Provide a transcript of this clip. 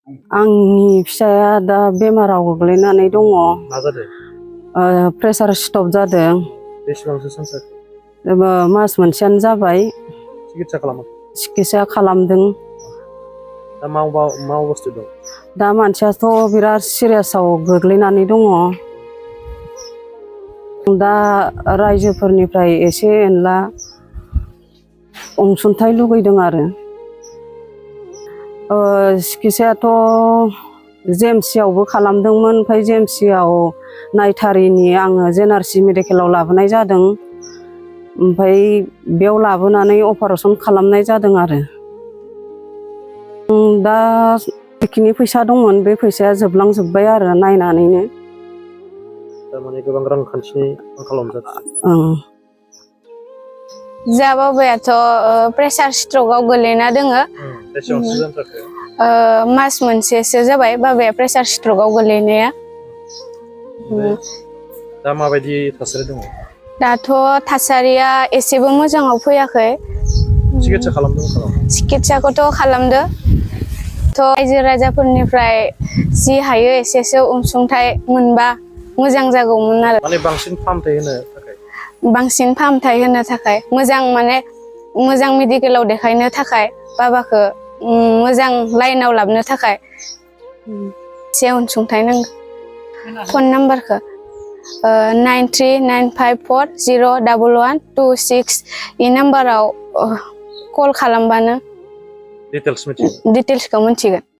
आंनि फिसाया दा बेमाराव गोग्लैनानै दङ। मा जादों? प्रेसार स्ट्रक जादों। बेसेबांसो सान जाखो? मास मोनसेयानो जाबाय। सिकित्सा खालामदों। दा मा अबस्थायाव दं? दा मानसियाथ' बिराद सिरियासआव गोग्लैनानै दङ। दा रायजोफोरनिफ्राय एसे एनला अनसुंथाइ लुगैदों आरो। सिकित्सायाथ' जेएमसियावबो खालामदोंमोन, ओमफ्राय जेएमसियाव नायथारिनि आङो जेएनआरसि मेडिकेलाव लाबोनाय जादों। ओमफ्राय बेयाव लाबोनानै अपारेसन खालामनाय जादों आरो। दा जिखिनि फैसा दंमोन बे फैसाया जोबलांजोब्बाय आरो नायनानैनो। थारमाने गोबां रांखान्थिनि आंखालाव जादों। जा बाबायाथ' प्रेसार स्ट्रकआव गोलैना दोङो। बेसेबांसो जाखो? मास मोनसेसो जाबाय बाबाया प्रेसार स्ट्रकआव गोलैनाया। दा माबायदि थासारि दङ? दाथ' थासारिया एसेबो मोजाङाव फैयाखै। सिकित्सा खालामदों? सिकित्साखौथ' खालामदो। रायजो राजाफोरनिफ्राय जि हायो एसेसो अनसुंथाइ मोनबा मोजां जागौमोन आरो। माने बांसिन फाहामथाय होनो थाखाय? बांसिन फाहामथाय होनो थाखाय, मोजां मेडिकेलाव देखायनो थाखाय, बाबाखौ मोजां लाइनाव लाबोनो थाखाय एसे अनसुंथाइ नांगौ। फन नाम्बारखौ 9395401126 इ नाम्बाराव कल खालामबानो डिटेल्सखौ मिथिगोन।